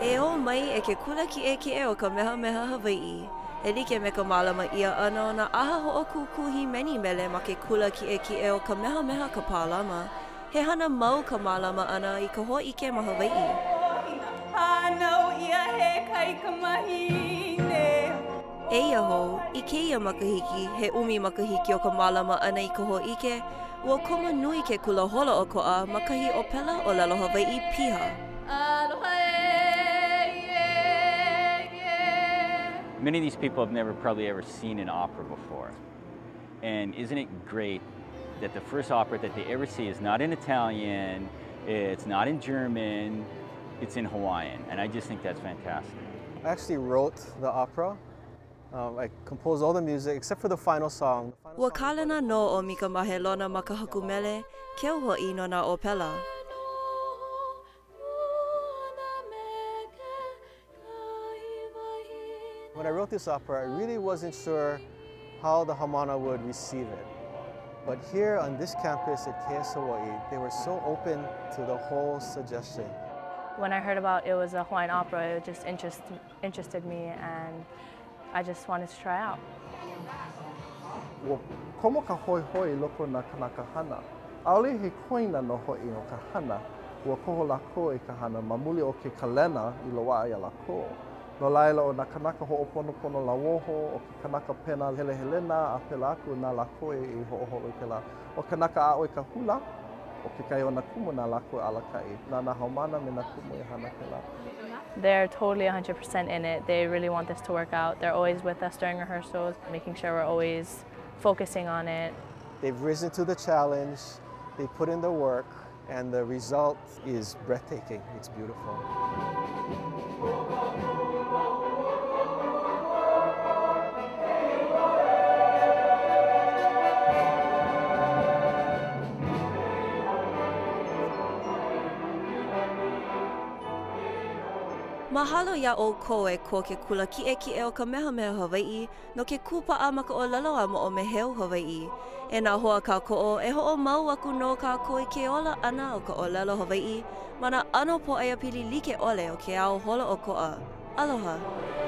E ō mai e ke Kula Kiʻekiʻe o Kamehameha Hawaiʻi. E like me ka mālama ʻia ʻana o nā ʻaha hoʻokūkū hīmeni mele ma ke Kula Kiʻekiʻe o Kamehameha Kapālama, he hana mau ka mālama ʻana i ka hōʻike ma Hawaiʻi. Eia hou, i kēia makahiki, he ʻumi makahiki o ka mālama ʻana i ka hōʻike, ua komo nui ke kula holoʻokoʻa ma kahi ʻōpela ʻōlelo Hawaiʻi piha. Many of these people have never probably ever seen an opera before. And isn't it great that the first opera that they ever see is not in Italian, it's not in German, it's in Hawaiian. And I just think that's fantastic. I actually wrote the opera. Um, I composed all the music except for the final song. Ua kālena nō ʻo Mika Mahelona ma ka haku mele, keu hoʻi no nā ʻōpela. When I wrote this opera, I really wasn't sure how the Haumana would receive it. But here on this campus at KS Hawaii, they were so open to the whole suggestion. When I heard about it was a Hawaiian opera, it just interest, interested me and I just wanted to try out. Ua komo ka hoihoi i loko o nā kanaka hana. ʻAʻole he koina nō hoʻi o ka hana. Ua koho lākou i ka hana ma muli o ke kalena i loaʻa iā lākou. No laila, ʻo nā kanaka hoʻoponopono lauoho, ʻo ke kanaka pena helehelena a pēlā aku, na lākou i hoʻoholo i kēlā. ʻO kanaka aʻo i ka hula, ʻo kekahi o nā kumu na lākou e alakaʻi. Na nā haumāna me nā kumu e hana kēlā. They're totally 100% in it. They really want this to work out. They're always with us during rehearsals, making sure we're always focusing on it. They've risen to the challenge, they put in the work, and the result is breathtaking. It's beautiful. Mahalo iā ʻoukou e ko ke Kula Kiʻekiʻe o Kamehameha Hawaiʻi no ke kūpaʻa ma ka ʻōlelo a moʻomeheu Hawaiʻi. E nā hoa kākoʻo, e hoʻomau aku nō kākou i ke ola ʻana o ka ʻōlelo Hawaiʻi ma nā ʻano pōʻaiapili like ʻole o ke ao holoʻokoʻa. Aloha!